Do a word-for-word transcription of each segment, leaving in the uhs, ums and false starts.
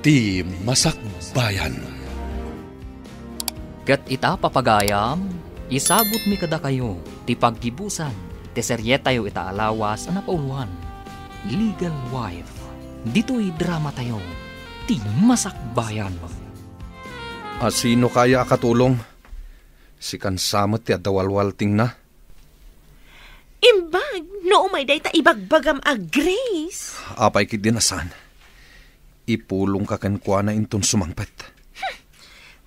Ti Masakbayan. Ket ita, papagayam, isagutmi kadakayo ti paggibusan ti serietayo ita a lawas a napauluan, Legal Wife. Ditoy dramatayo, Ti Masakbayan. A sino kaya a katulong? Sikan sa met ti adda walwaltingna. Imbag, no umay dayta ibagbagam a Grace. Apay ketdin a saan? Ipulongka kenkuana inton sumangpet. Hmm,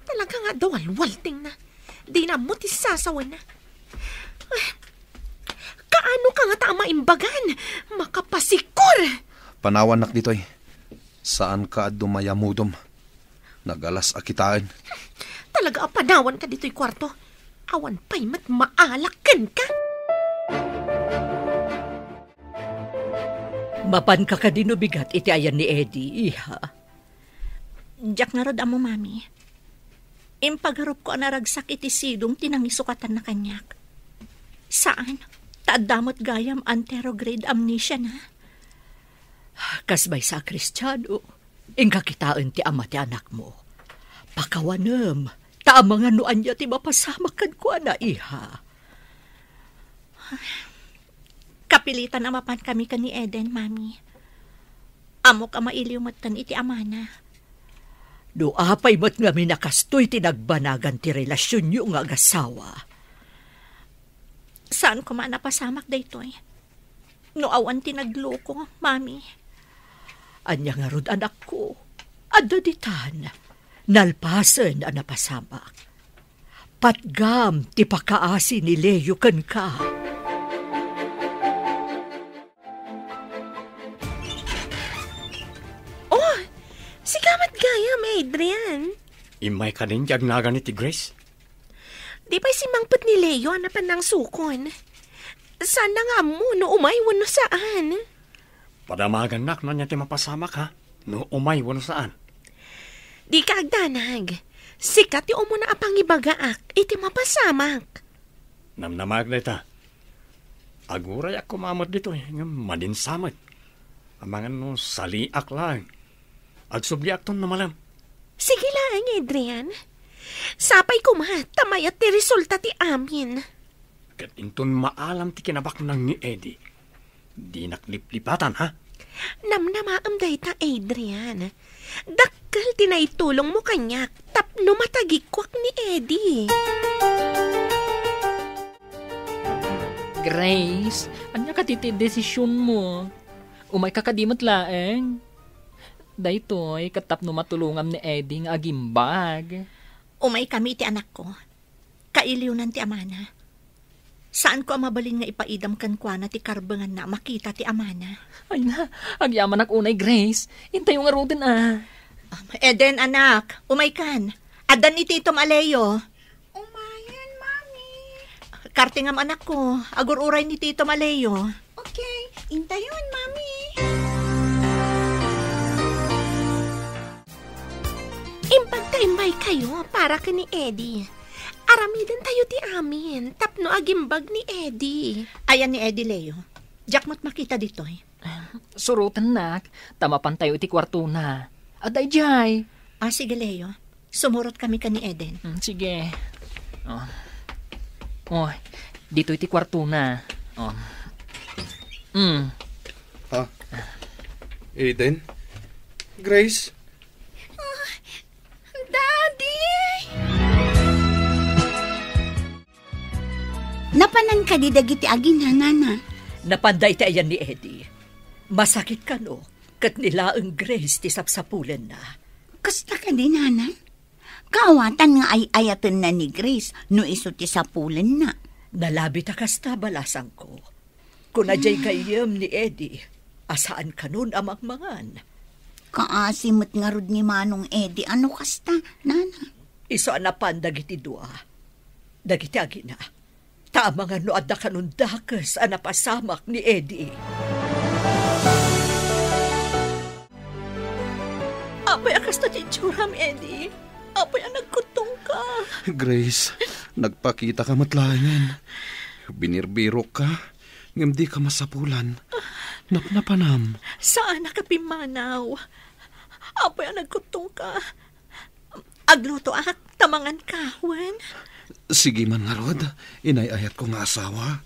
talaga nga adda walwaltingna. Dina ammo ti sasawenna. Ah, kaano ka ngata a maimbagan? Makapasikor! Panawannak ditoy. Saanka a dumayamudom. Nagalas a kitaen. Talaga a panawanka ditoy kuarto. Awan pay met maalak kenka. Mapanka kadi no bigat iti ayan ni Eddie, iha? Diak ngarud ammo, Mami. Impagarupko a naragsak iti sidong ti nangisukatanna kaniak. Saan, ta adda met gayam anterograde amnesiana. Kas maysa a Kristiano, inka kitaen ti ama ti anakmo. Pakawanem, ta amangan no ania ti mapasamak kenkuana, iha. Kapilitan a mapankami ken ni Eden, Mami. Ammok a mailiw metten iti amana. No apay met ngamin a kastoy ti nagbanagan ti relasionyo nga agasawa. Saan koma a napasamak daytoy? No awan ti nagloko, Mami. Ania ngarud, anakko? Adda ditan. Nalpasen a napasamak. Patgam ti pakaasi ni Leo kenka. Oh, sika met gayam, Adrian. Immay kadin ti agnagan iti Grace? Di pay simmangpet ni Leo a napan nangsukon. Saanna nga ammo no umay wenno saan. Padamagannak no ania ti mapasamak, ha? No umay wenno saan. Dika agdanag. Sika ti umuna a pangibagaak iti mapasamak. Namnamaak dayta. Agurayak koma met ditoy, ngem madinsa met. Amangan no saliak laeng. Agsubliakton no malem. Sige laeng, Adrian. Sapay koma, ta mayat ti resulta ti amin. Ket inton maalam ti kinabaknang ni Eddie, dinak liplipatan, ha? Namnamaem dayta, Adrian. Dakkel ti naitulongmo kaniak tapno matagikuak ni Eddie. Grace, ania kadi ti desisionmo? Umayka kadi met laeng? Daytoy ket tapno matulongam ni Eddie nga agimbag. Umaykami iti anakko. Kailiwnan ti amana. Saanko a mabalin nga ipaidam kenkuana ti karbenganna a makita ti amana. Ay na, agyamanak unay, Grace. Intayo ngaruden a. Um, Eden, anak, umaykan. Addan ni Titom a Leo. Umayen, Mami. Kartingam, anakko. Agur-uray ni Titom a Leo. Okay, intayon, Mami. Imbag ta immaykayo para ken ni Eddie. Aramidentayo ti amin tapno agimbag ni Eddie. Ayan ni Eddie, Leo? Diak met makita ditoy. Surotennak, ta mapantayo iti kuartona. Adda idiay. Ah, sige, Leo. Sumurotkami ken ni Eden. Mm, sige. Oh. Oh, ditoy ti kuartona. Oh. Mm. Ha? Eden? Grace? Ah, Daddy! Napanan kadi dagiti agina, Nana? Napanda iti ayan ni Eddie. Masakit kano, ket ni laeng Grace ti sapsapulenna. Kasta kadi, Nana? Kaawatan nga ay-ayatenna ni Grace no isu ti sapulenna. Nalabi ta kasta, balasangko. Kuna jay gayyem ni Eddie a saan kanon a mangmangan. Kaasi met ngarud ni Manong Eddie a no kasta, Nana. Isu a napan dagiti dua, dagiti agina. Ta amangan no adda kanon dakes a napasamak ni Eddie. Apay a kasta ti itsuram, Eddie? Apay a nagkuttongka? Grace, nagpakitaka met laengen. Binirbirokka, ngem dika masapulan. Napnapanam. Saanak a pimmanaw. Apay a nagkuttongka? Aglutoak, ta manganka, wen? Sige man ngarud, inay-ayatko nga asawa.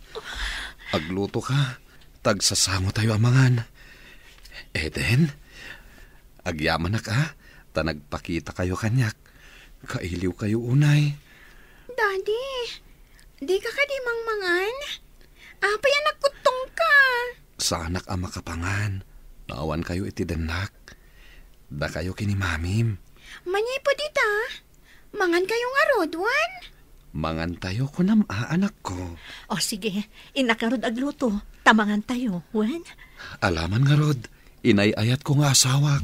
Aglutoka, ta agsasangotayo a mangan. Eden, agyamanak a, ta nagpakitakayo kaniak. Kailiwkayo unay. Daddy, dika kadi mangmangan? Apay a nagkuttongka? Saanak a makapangan. Awankayo iti dennak. Dakayo ken ni Mamim. Manipud ita, mangankayo ngarud, wen? Mangantayo, kunam a, anakko. O, sige. Innak ngarud agluto, ta mangantayo, wen? Alaman ngarud, inay-ayatko nga asawak.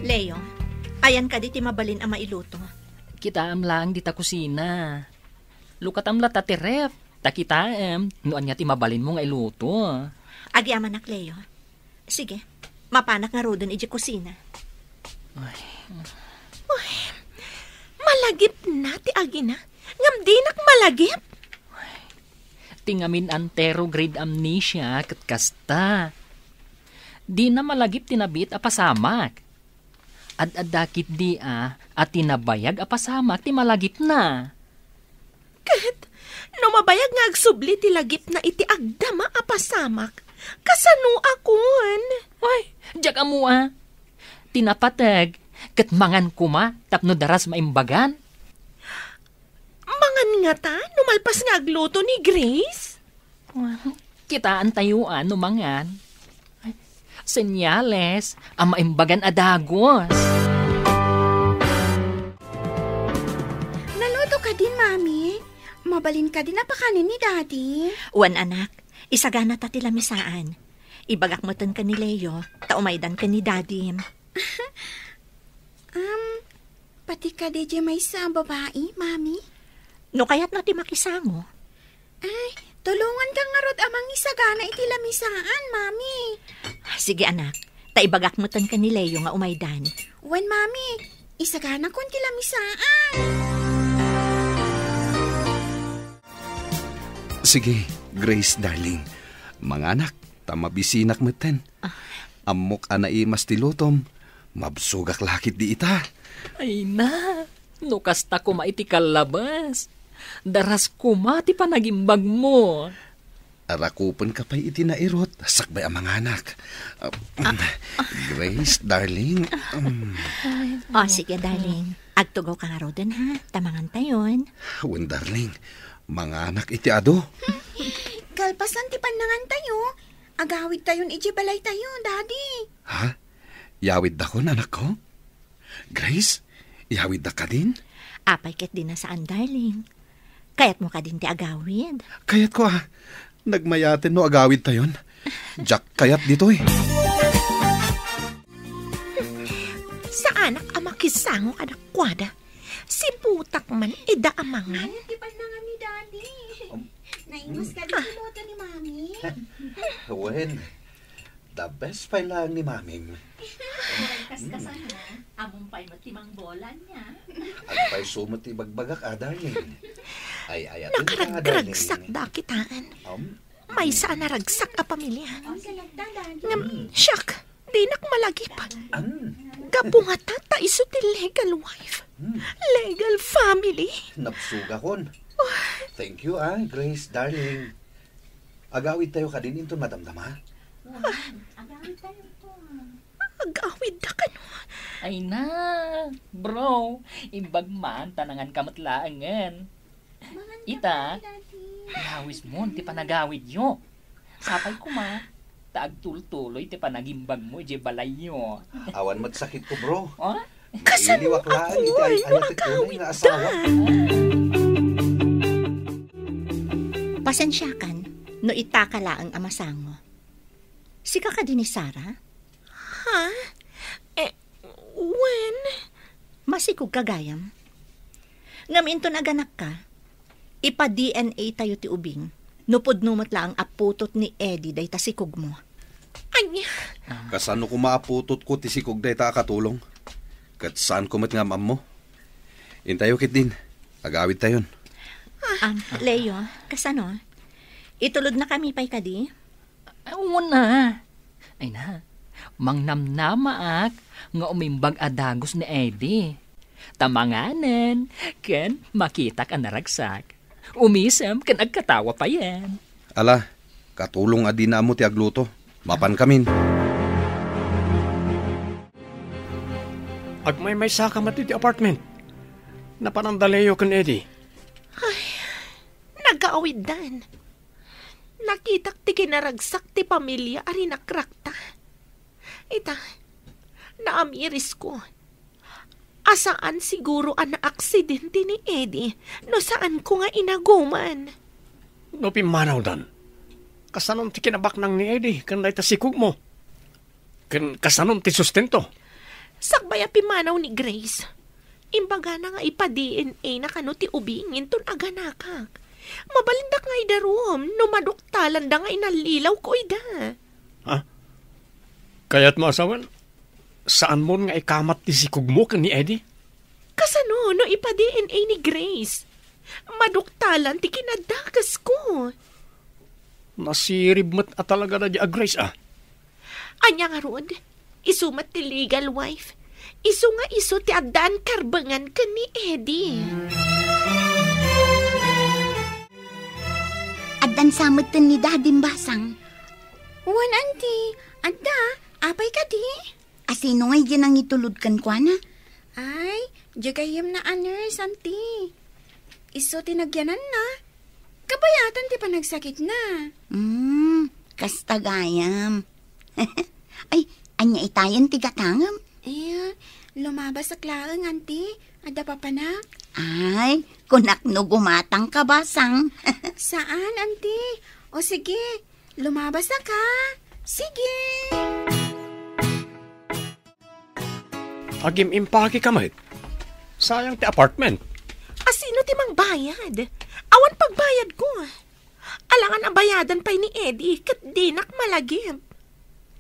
Leo, ayan kadi ti mabalin a mailuto? Kitaem laeng dita kusina. Lukatam latta ti ref, ta kitaem no ania ti mabalinmo nga iluto. Agyamanak, Leo. Sige, mapanak ngaruden idiay kusina. Ay. Uy, malagipna ti agina, ngem dinak malagip. Ti ngamin anterograde amnesia ket kasta. Dina malagip ti nabiit a pasamak. Ad-adda ketdi a, a ti nabayag a pasamak ti malagipna. Ket no mabayag nga agsubli ti lagipna iti agdama a pasamak, kasano a kun? Ay, diak ammo a. Ti napateg, ket mangan koma tapno daras maimbagan. Mangan ngata no malpas nga agluto ni Grace? Kitaentayo a no mangan. Senyales a maimbagan a dagus. Naluto kadin, Mami? Mabalin kadin a pakanen ni Daddy? Wen, anak. Isaganata ti lamisaan. Ibagak metten ken ni Leo, ta umaydan ken ni Daddy. Um, pati kadi diay maysa a babai, Mami? No kayatna ti makisango. Ay, tulonganka ngarud a mangisagana iti lamisaan, Mami. Sige, anak. Ta ibagak metten ken ni Leo nga umaydan. Wen, Mami. Isaganakon ti lamisaan. Sige, Grace, darling. Manganak, ta mabisinak metten. Ah. Ammok a naimas ti lutom. Mabsogak la ketdi ita. Ay na, no kasta koma iti kallabas. Daras koma ti panagimbagmo. Rakupenka pay iti nairut, sakbay a manganak. Ah, Grace, darling. Um. O, sige, darling. Agtugawka ngaruden, ha? Ta mangantayon. Wen, darling. Manganak iti adu. Kalpasan ti pannangantayo, agawidtayon idiay balaytayo, Daddy. Ha? Yawiddakon, anakko? Grace, yawiddak kadin? Apay ket di na saan, darling? Kayatmo kadin ti agawid? Kayatko a. Nagmayaten no agawidtayon. Diak kayat ditoy. Saanak a makisango kadakuada. Sibutak man ida a mangan. Ay, ti pannangan ni Daddy. Um, naimas ka di piloto ni Mami. Wen, the best pay laeng ni Mamim. Wen, kas-, kasano? Ammom pay met ti mangbola niya. Agpayso met ti ibagbagak a, darling. Ay, ay, atin ka, darling. Nakaragragsak da kitaan. Um? Maysa a naragsak a pamilya. Ngem, siak, dinak malagip. An? Gapu ngata ta isu ti legal wife. Hmm. Legal family. Nabsogakon. Thank you, ah, Grace, darling. Agawidtayo kadin inton madamdama? Agawidtayo to. Agawidda kano? Ay na, bro. Imbag man, ta nanganka met laengen. Ita, nawismon ti panagawidyo. Sapay koma, ta agtultuloy ti panagimbagmo idiay balayyo. Awan met sakitko, bro. Oh? Kasano? Iliwak laeng iti ay-ayatek unay nga asawa. Pasensiakan no itaka laeng a masango. Sika kadi ni Sarah? Ha? Eh, wen? Masikogka gayam. Ngem inton aganakka, ipa-D N A tayo ti ubing. No pudno met laeng a putot ni Eddie dayta sikogmo. Ania? Kasano koma a putotko ti sikog dayta a katulong? Ket saanko met nga am-ammo. Intayo ketdin, agawidtayon. Ah, Leo, kasano? Itulodnakami pay kadi? Una. Ay na, mangnamnamaak nga umimbag a dagus ni Eddie. Ta manganen, ken makitak a naragsak. Umisem ken agkatawa payen. Ala, katulong a dina ammo ti agluto. Mapankamin. Agmaymaysaka met iti apartment. Napananda Leo ken Eddie. Ay, nagaawiddan. Nakitak ti kinaragsak ti pamilia a rinakrakta. Ita, naamirisko. A saan siguro a naaksidente ni Eddie no saanko nga inaguman. No pimmanawdan, kasanon ti kinabaknang ni Eddie ken dayta sikugmo? Ken kasanon ti sustento? Sakbay a pimmanaw ni Grace, imbagana nga ipa-D N A na kano ti ubing inton aganakak. Mabalindak nga idarum no maduktalanda nga inallilawko ida. Ha? Kayatmo a sawen, saanmon nga ikamat ti sikugmo ken ni Eddie? Kasano no ipa-D N A ni Grace? Maduktalan ti kinadakasko. Nasirib met a talaga daydi a Grace, a. Ania ngarud? Isu met ti legal wife. Isu nga isu ti addaan karbengan ken ni Eddie. Addan sa metten ni Daddy Basang. Wen, Auntie. Adda, apay kadi? Asino ngay diay nangitulod kenkuana? Ay, diay gayyemna a nurse, Auntie. Isu ti nagyananna. Kabayatan ti panagsakitna. Hmm, kasta gayam. Ay, ania itayen ti gatangem? Eh, lumabasak laeng, Auntie. Adda papanak. Ay, kunak no gumatangka, Basang. Saan, Auntie? O sige, lumabasak, ha? Sige. Agim-impakeka met. Sayang ti apartment. Asino ti mangbayad? Awan pagbayadko. Alangan a bayadan pay ni Eddie, ket dinak malagip.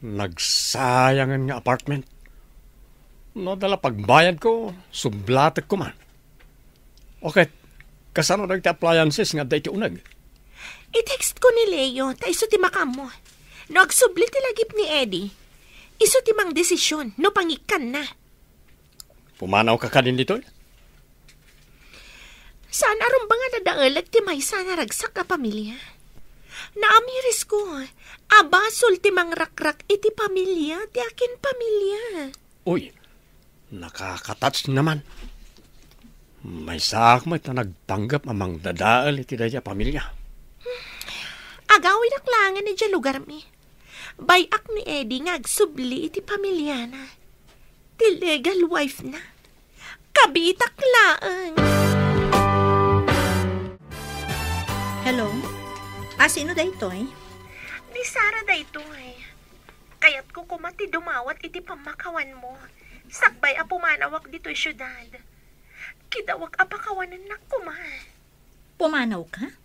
Nagsayangen nga apartment. No adda la pagbayadko, sublatek koma. O ket, kasano dagiti appliances nga adda iti uneg? I-textko ni Leo, ta isu ti makaammo. No agsubli ti lagip ni Eddie, isu ti mangdesision no pangikkanna. Pumanawka kadin ditoy? Saan a rumbeng a nadaelek ti maysa a naragsak a pamilia. Naamirisko a basol ti mangrakrak iti pamilia ti akin pamilia. Uy, nakaka-touch naman. Maysaak met a nagpanggep a mangdadael iti dayta a pamilia. Agawidak laengen idiay lugarmi. Bay-ak ni Eddie nga agsubli iti pamiliana. Ti legal wife na. Kabitak laeng. Hello? Asino daytoy? Ni Sarah daytoy. Kayatko koma ti dumawat iti pammakawanmo. Sakbay a pumanawak ditoy siudad. Kidawak a pakawanennak koma. Pumanawka?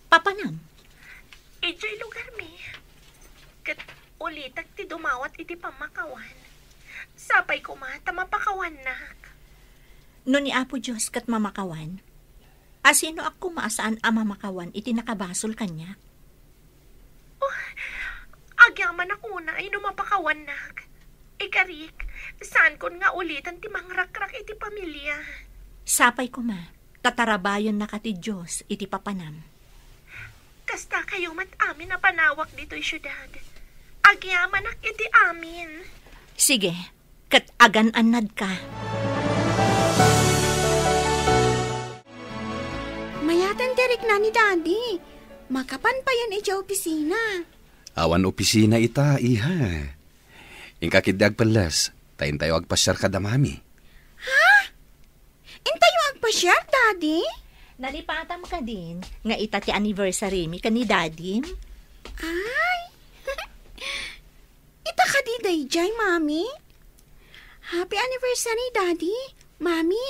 Papanam? Idiay lugarmi. Ket ulitek ti dumawat iti pammakawan. Sapay koma ta mapakawannak. No ni Apo Dios ket mamakawan, asinoak koma a saan a mamakawan iti nakabasol kaniak? Oh, agyamanak unay no mapakawannak. Ikarik, saankon nga ulitan ti mangrakrak iti pamilia. Sapay koma, ta tarabayennaka ti Dios iti papanam. Kasta kayo met amin a panawak ditoy siudad. Agyamanak iti amin. Sige, ket agan-annadka. Mayatan ti rikna ni Daddy. Makapan payen idiay opisina. Awan opisina ita, iha. Inka ketdi agpelles, ta intayo agpasiar kada Mami. Ha? Intayo agpasiar, Daddy? Nalipatam kadin nga ita ti anniversary mi ken ni Daddy? Ay! Ita kadi daydiay, Mami? Happy anniversary, Daddy, Mami.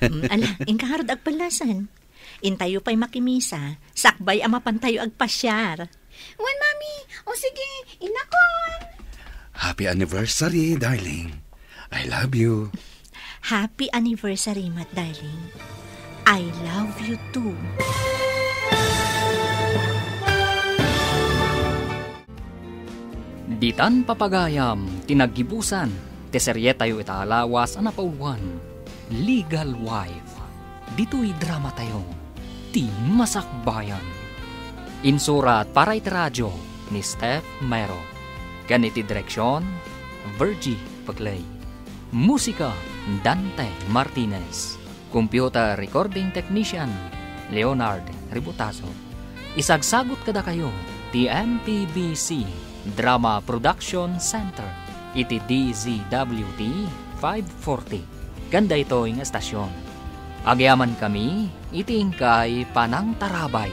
Mm, ala, inka ngarud agpallasan. Intayo pay makimisa, sakbay a mapantayo agpasiar. Wen, Mami. O sige, inakon. Happy anniversary, darling. I love you. Happy anniversary met, darling. I love you too. Ditan papagayam ti naggibusan ti serietayo ita a lawas a napauluan, Legal Wife. Ditoy dramatayo, ti Masakbayan. Insurat para iti radio ni Steph Mero. Ken iti direksion, Virgie Paclay. Musika, Dante Martinez. Computer recording technician, Leonard Ributazo. Isagsagut kadakayo ti M P B C Drama Production Center iti D Z W T five forty. Ken daytoy nga estasion, agyamankami iti inkay panangtarabay.